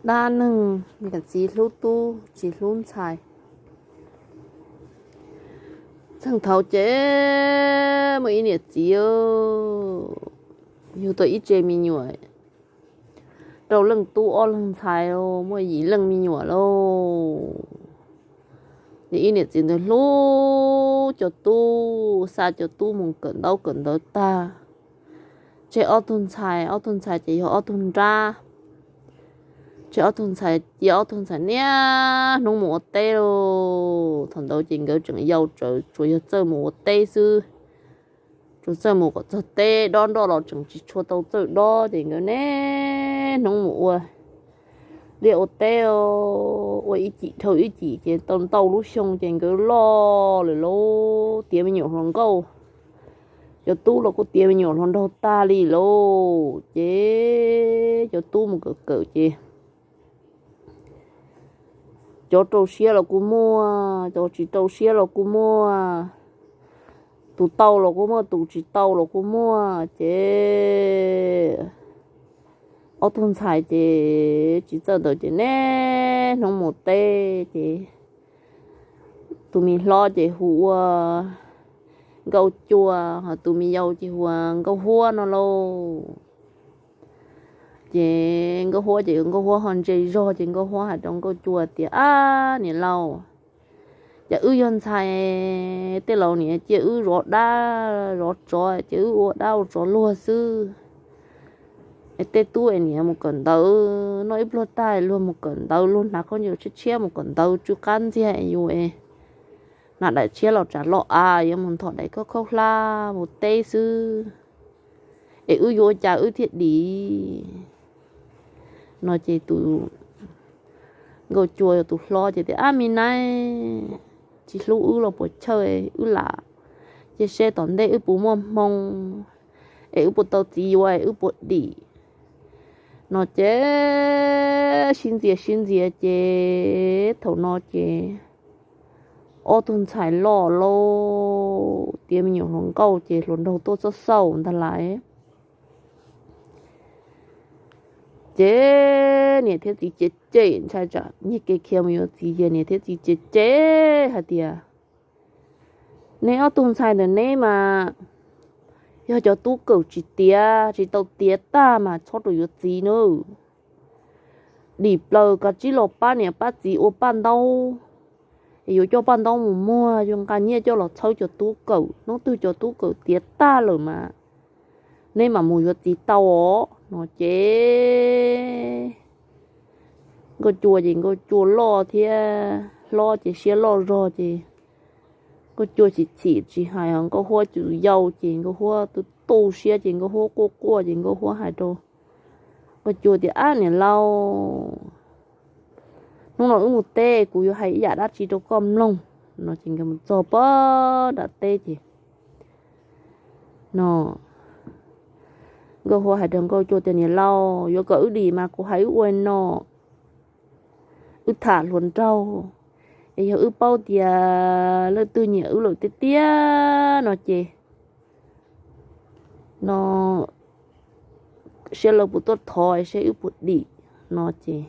Dab neeg niam txiv hlub tub tsis hlub ntxhais. Txheej thaud ces muaj ib niam txiv yug tau ib tse me nyuam, rau leej tub ob leeg ntxhais, muaj yim leej me nyuam lauj. Ces ib niam txiv ntawd hlub cov tub, xa cov tub mus kawm ntaub kawm ntawv tag, tseg ob tug ntxhais, ob tug ntxhais ces yog ob tug nrab, tseg ob tug ntxhais, cia ob tug ntxhais niaj hnub mus ua teb lauj. Thaum ntawd ces nkawd tseem yau tsawv, tsuas yog txawj mus ua teb xwb. Tsuas txawj mus kom txog teb, dob nroj los tseem tsis tshua tau txawj dob, ces nkawd niaj hnub mus ua liaj ua teb, ua ib cim dhau ib cim ces tau ntau lub xyoo ces nkawd loj lawm lauj, tiav me nyuam hluas nkauj. Cov tub los kuj tiav me nyuam hluas nraug tag li lauj. Ces cov tub mus kawm kawm ces cov rau siab los kuj muaj, cov tsis rau siab los kuj muaj, tus tau los kuj muaj, tus tsis tau los kuj muaj. Ces ob tug ntxhais ces tsis txawj ntawd ces niaj hnub mus teb ces tus me hlob ces hu ua Nkauj Cua, ho tus me yau ces hu ua Nkauj Huab no lauj. Ces Nkauj Huab ces Nkauj Huab ho ntse zog ces Nkauj Huab hais rau Nkauj Cua tias, Ab niam laus, cas wb yog ntxhais, tej laus niam cia wb zov dab zov tsov, cia wb ua dab ua tsov luag xwb. Es tej tub es niam mus kawm ntawv, noj ib pluag tag luag mus kawm ntawv, luag hnav khaub ncaws tshiab tshiab mus kawm ntawv tsw qab ntxiag es yus es hnav daim tshiab los tsam los av, yuav mus nthom daim khaub khaub hlab mus teb xwb. Es wb yuav ua cas wb thiaj dim? No ces tus Nkauj Cua yog tus hlob ces tias, Ab me nab, tsis hlub wb los puas chawj, wb lam cia seb tom ntej wb puas muaj hmoo es wb puas tau txiv yuav es wb puas dim. No ces sib ntxias sib ntxias ces thaum no ces ob tug ntxhais loj lauj, tiav me nyuam hluas nkauj ces hluas nraug tuaj txob xauj ntag lais. Ces niam thiab txiv cem cem, ntshai tsam nyiag kev khiav mus yuav txiv ces niam thiab txiv cem cem hais tias, Neb ob tug ntxhais ntawm neb mas yog cov tub kawm tsis tiav, tsis tau tiav tag mas txhob rau yuav txiv nawb. Dim plaws kav tsij los pab niam pab txiv ua paj ntaub, es yuav coj paj ntaub mus muag, yuav nqa nyiaj coj los txhawb cov tub kawm, hnub twg cov tub kawm tiav tag lawm mas neb mam mus yuav txiv tau os. No ces Nkauj Cua ces Nkauj Cua loj thiab hlob ces siab loj zog ces Nkauj Cua chim chim tsis hais, ho Nkauj Huab tus yau ces Nkauj Huab tu tu siab ces Nkauj Huab quaj quaj ces Nkauj Huab hais rau Nkauj Cua tias, Ab niam laus, hnub no wb mus teb kuv yuav hais ib yam dab tsi rau koj mloog. No ces nkawd mus txog pog nram teb ces no Nkauj Huab hais rau Nkauj Cua tias, Niam laus, yuav kom wb dim mas kuv hais wb ua no, wb tham hluas nraug, es yog wb paub tias leej twg nyiam wb lawm tiag tiag no ces no seb lawv puas tuaj thov seb wb puas dim. No ces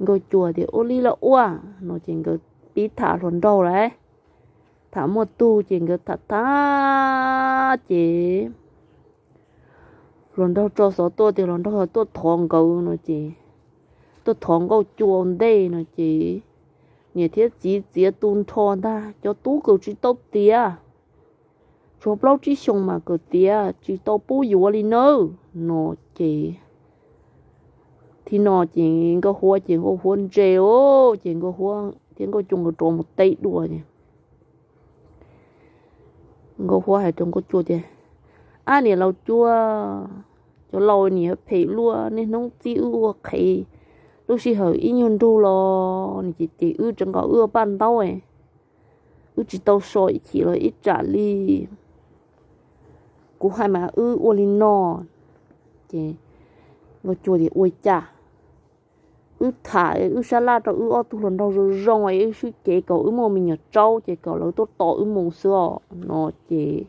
Nkauj Cua tias, Ua li los ua. No ces nkawd pib tham hluas nraug lawm, tham muaj tug ces nkawd tham tham ces hluas nraug tso xov tuaj tias hluas nraug tuaj thov nkawd no ces tuaj thov Nkauj Cua ua ntej no ces niam thiab txiv txiav tu nrho ntag, cov tub kawm tsis tau tiav, tshuav plaub tsib xyoos mas kawm tiav tsis tau pub yuav li nawb. No ces thaum no ces Nkauj Huab ces Nkauj Huab ntse os, ces Nkauj Huab thiab Nkauj Cua nkawd rov mus teb dua ces Nkauj Huab hais rau Nkauj Cua tias, Ab niam laus Cua, cov laus niam phem luaj, niaj hnub txib wb ua qhev, lub sij hawm ib nyuag nrug los nws ces cem wb, tseev kom wb ua paj ntaub, wb tsis tau so ib chim los ib tsam li. Kuv hais mas wb ua li no. Ces Nkauj Cua tias, Ua cas? Wb tham wb sab laj rau wb ob tug hluas nraug zoo zoo es wb swb cev kom wb muaj me nyuam tsaub ces kom lawv tuaj tos wb mus xwb os. No ces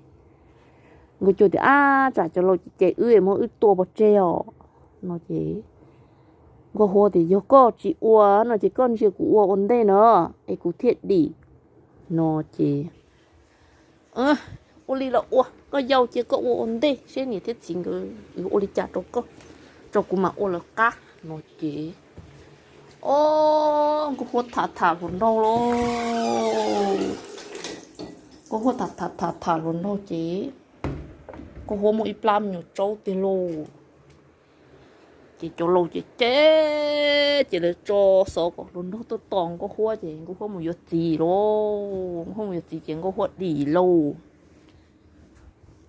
Nkauj Cua tias, Ab, tsam cov laus cem wb es muab wb tua pov tseg os. No ces Nkauj Huab tias, Yog koj tsis ua no ces koj ntsia kuv ua ua ntej no es kuv thiaj dim. No ces, Ua li los ua, koj yau cia koj ua ua ntej seb niam thiab txiv nkawd yuav ua li cas rau koj, rau kuv mam ua lawv qab. No ces, o, Nkauj Huab tham tham hluas nraug lauj. Nkauj Huab tham tham tham tham hluas nraug ces Nkauj Huab muaj ib plab me nyuam tsaub tiag lauj. Ces cov laus ces cem, ces lawv tso xov kom hluas nraug tuaj tos Nkauj Huab ces Nkauj Huab mus yuav txiv lauj. Nkauj Huab mus yuav txiv ces Nkauj Huab dim lauj.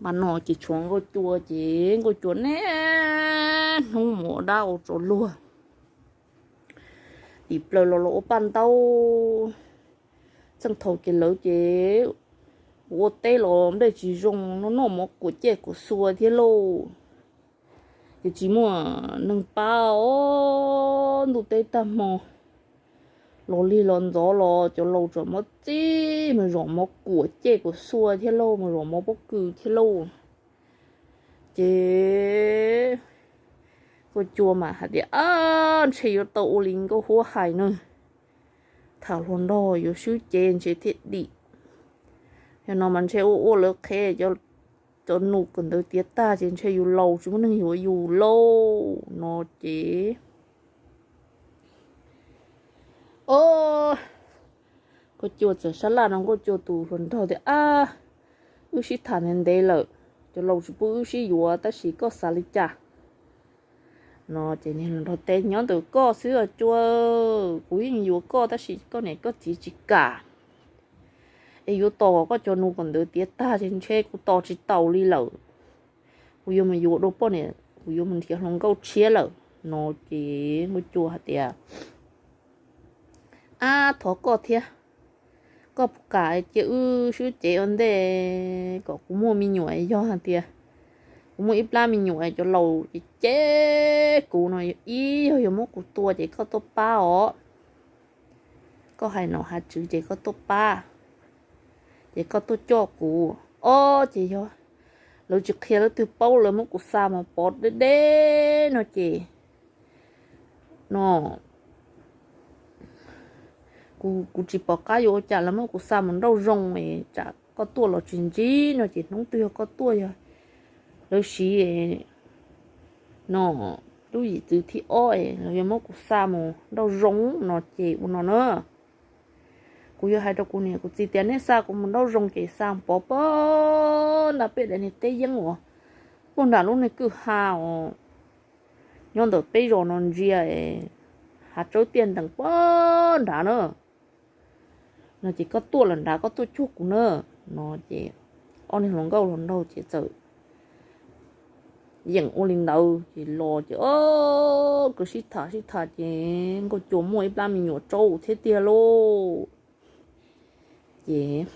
Mas no ces tshuav Nkauj Cua ces Nkauj Cua niaj hnub mus ua dab ua tsov luag. Dim plaws los los ua paj ntaub. Txheej thaum ces lawv ces ua teb los nplej tsis zoo, noj mov kuam ciaj kuam xua thiab lauj. Ces tsis muaj neeg pab os, ntuj teb tag hmo los lig los ntxov los cov laus tseem muab txib mus zom mov kuam ciaj kuam xua thiab lauj, mus zom mov pob kws thiab lauj. Ces Nkauj Cua mas hais tias, Ab, ntshe yuav tau ua li Nkauj Huab hais na, tham hluas nraug yuav swb cev ntshe thiaj dim. Yog no mas ntshe ua ua lawv qhev, cov nus kawm ntawv tiav tag ces ntshe yus laus tsis muaj neeg yuav yus lauj. No ces, o, Nkauj Cua txawm sab laj no Nkauj Cua tus hluas nraug tias, Ab, wb sib tham ntev ntev lawm, cov laus tsis pub wb sib yuav tab sis koj xav li cas? No ces niag hluas nraug teb, Nyob ntawm koj xwb os Cua, kuv yeej yuav koj tab sis koj niam koj txiv tsis kam. Es yuav tos kom koj cov nus kawm ntawv tiav tag ces ntshe kuv tos tsis taus li lawm. Kuv yuav mus yuav dua poj niam, kuv yuav mus nrhiav hluas nkauj tshiab lawm. No ces Nkauj Cua hais tias, Ab, thov koj thiab, koj puas kam cia wb swb cev ua ntej kom kuv muaj me nyuam? Yog hais tias kuv muaj ib plab me nyuam cov laus ces cem kuv no, ib yog yuav muab kuv tua ces koj tuaj pab os. Koj hais nom hais tswv ces koj tuaj pab, ces koj tuaj coj kuv. Ob, ces yog lawv tsis qhia leej twg paub, lawv muab kuv xa mus pov deb deb no ces, no, kuv, kuv tsis pom qab yuav ua cas, lawv muab kuv xa mus nrauj zoo es tsam koj tuaj los tsis ntsib no ces hnub twg yog koj tuaj yog lawv siv, no, lub yim txwv thib ob es lawv yuav muab kuv xa mus nrauj zoo no ces ua no na. Kuv yuav hais rau kuv niam kuv txiv tias nej xa kuv mus nrauj zoo ces xa pov pog nram peb daim niag teb yeeb uas puag nram lub niag kwj ha uas nyob ntawm peb zos no ntsia hav tsawb tiaj ntees pog nrad na. No ces koj tuaj los nrad koj tuaj cuag kuv na. No ces ob niag hluas nkauj hluas nraug ces txawm yeem ua li ntawd ces los ces, o, nkawd sib tham sib tham ces Nkauj Cua muaj ib plab me nyuam tsaub thiab tiag lauj. Ces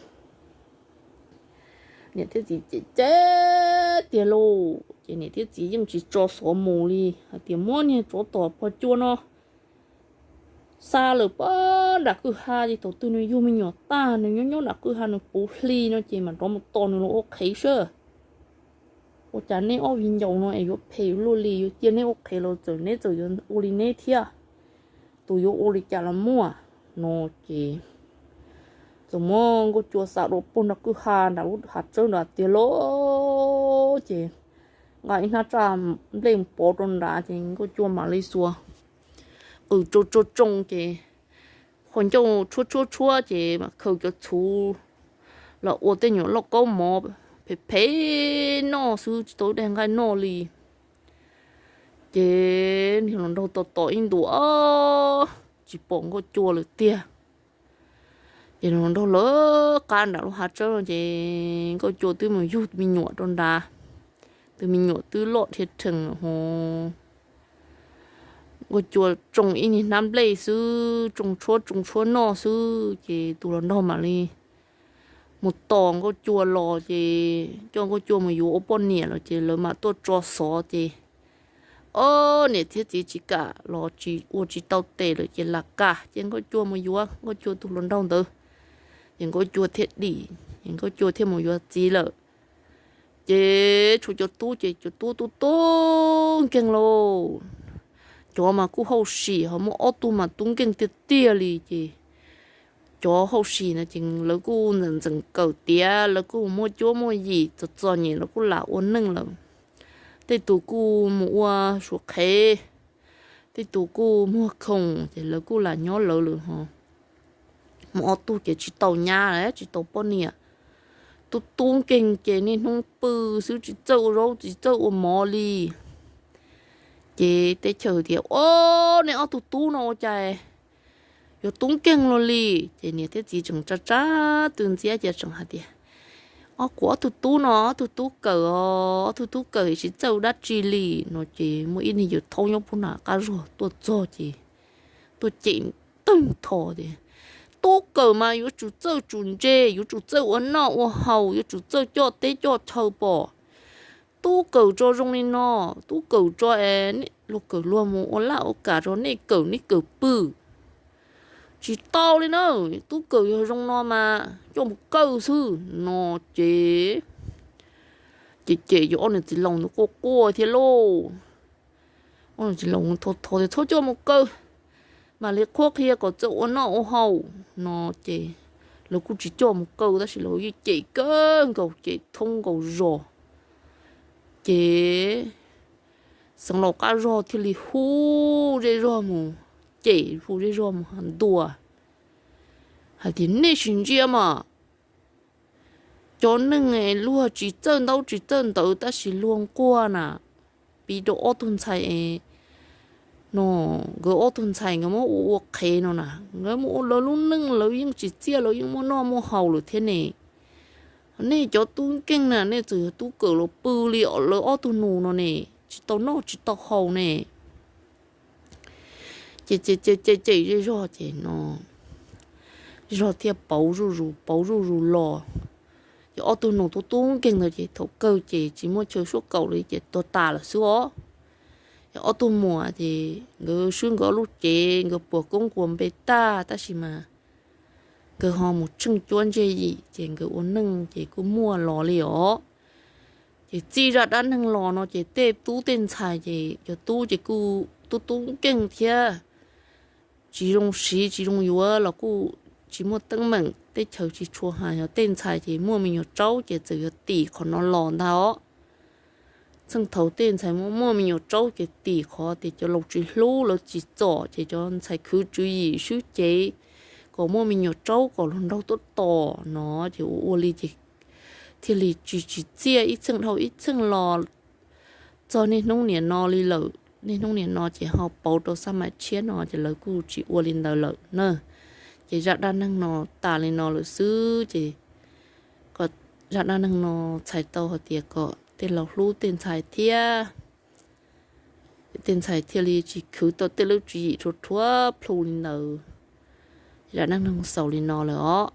niam thiab txiv cem cem tiag lauj, ces niam thiab txiv yeej tsis tso xov mus li hais tias muab niag tsov tom pog Cua no xa lawm pog nram kwj ha ces thaum twg nws yug me nyuam tag nws nyob nyob nram kwj ha nws puv hli no ces mam rov mus tos nws los ua qhev seb. Ua cas neb ob viv ncaus no es yuav phem luaj li, yuav cia neb ua qhev los txawm neb txawm yuav ua li neb thiab. Tus yuav ua li cas los muaj. No ces txawm muab Nkauj Cua xa dua puag nram kwj ha nram lub hav tsawb nrad tiag lauj. Ces nqa ib hnab tsaj nplej pov rau nrad ces Nkauj Cua mam li xuas qws tsoo tsoo tsoo ces qhov ncauj tshuab tshuab tshuab ces mam khaws cov txhuv los ua tej nyuam lauj kaub mov phem phem noj xwb tsis tau daig nqaij noj li. Ces niag hluas nraug tos tos ib ntus tsis pom Nkauj Cua lawm tiag. Ces hluas nraug lawv qab nram lub hav tsawb ces Nkauj Cua twb mus yug me nyuam rau nrad. Tus me nyuam twb loj dhia rhees ho. Nkauj Cua tsoo ib niag hnab nplej xwb, tsoo tshuab tsoo tshuab noj xwb ces tus hluas nraug mam li mus tos Nkauj Cua los ces coj Nkauj Cua mus yuav ua poj niam los ces lawv mam tuaj tso xov ces ob niam thiab txiv tsis kam los tsis ua tsis tau tes lawm ces lam kam ces Nkauj Cua mus yuav Nkauj Cua tus hluas nraug ntawd. Ces Nkauj Cua thiaj dim, ces Nkauj Cua thiaj mus yuav txiv lawm. Ces tshuav cov tub ces cov tub tub tub nkeeg lauj. cov mas kuj hauj sim ho muaj ob tug mas tub nkeeg tiag tiag li ces cov hauj sim no ces lawv kuj ntxeem ntxeem kawm tiav, lawv kuj muaj cuab muaj yim, txom txom nyem lawv kuj lam ua neej lawm. Tej tus kuj mus ua suav qhev, tej tus kuj muag khoom ces lawv kuj lam nyob lawv lawm ho. Muaj ob tug ces tsis tau nyab tsis tau poj niam. Tub tub nkeeg ces niaj hnub pw xwb tsis txawj ua zaub tsis txawj ua mov li. Ces teb chaws tias, Ob, nej ob tug tub no ua cas yuav tub nkeeg luaj li? Ces niam thiab txiv tseem tsa tsa tw ntxiab ces tseem hais tias, Ob, kuv ob tug tub no ob tug tub kawm os, ob tug tub kawm tsis txawj dab tsi li no. Ces muaj ib niag yawg thaub nyob puag nram qab zog tuaj txog ces tuaj cem tawg ntho tias, Tub kawm mas yuav tsum txawj tsum ntse, yuav tsum txawj ua noj ua haus, yuav tsum txawj coj teb coj chaw pom. Tub kawm tso zoo li no, tub kawm tso es luag kawm luag mus ua laj ua kam tso, nej kawm nej kawm pw tsis tau li na. Tub kawm yog zoo no mas coj mus kaw xwb no. Ces ces ces yog ob niag txiv laus ntawd quaj quaj thiab lauj. Ob niag txiv laus thov thov tias, Txhob coj mus kaw, mam li qhuab qhia kom txawj ua noj ua haus no. Ces lawv kuj tsis coj mus kaw tab sis lawv yeej cem kawg nkaus, cem thoob nkaus zos. Ces xeev laus qab zog thiaj li hu zej zog mus, cem hu zej zog mus ntuas hais tias, Nej sim ntsia mas, cov neeg luag tsis txawj ntaub tsis txawj ntawv tab sis luag nquag na, piv rau ob tug ntxhais no, nkawd ob tug ntxhais nkawd muab ua ua qhev no na, nkawd mus ua lawv lub neej lawv yeej tsim txiaj lawv yeej muaj noj muaj haus lawm thiab ne. Nej cov tub nkeeg na nej txawm yog tub kawm los pw li lawv ob tug nus no ne, tsis tau noj tsis tau haus ne. Ces ces ces ces zej zog ces no zej zog thiaj pauv zuj zus pauv zuj zus los. Ces ob tug nus tub tub nkeeg ntawd ces thaum kawg ces tsis muaj chaw suab kaum li ces tuag tas lawm xwb os. Ces ob tug muam ces nkawd swb nkawd ob lub cev, nkawd puas koob puas npe tag tab sis mas nkawd ho mus tsheej cuab ntsej yim ces nkawd ua neej ces kuj muaj los li os. Ces txij zaj dab neeg los no ces tej tub tej ntxhais ces cov tub ces kuj tub tub nkeeg thiab, tsis zoo siv tsis zoo yuav los kuj tsis muaj teeb meem, teb chaws tsis tshua hais. Yog tej ntxhais ces muaj me nyuam tsaub ces txawm yuav tim qhov no los ntag os. Txheej thaum tej ntxhais muaj muaj me nyuam tsaub ces tim qhov tias cov laus tsis hlub lawv tsis txom ces cov ntxhais khwv tswv yim swb cev kom muaj me nyuam tsaub kom luag nraug tuaj tos no ces ua ua li ces thiaj li tsis tsim txiaj ib txheej dhau ib txheej los txog niaj hnub niam no li lawm. Niaj hnub niam no ces ho pauv rau xab mais tshiab no ces lawv kuj tsis ua li ntawd lawm na. Ces zaj dab neeg no tas li no lawm xwb ces kom zaj dab neeg no txhais tau hais tias kom tej laus hlub tej ntxhais thiab, tej ntxhais thiaj li tsis khwv tau tej lub tswv yim rhuav rhuav plhu li ntawd. Zaj dab neeg xaus li no lawm os.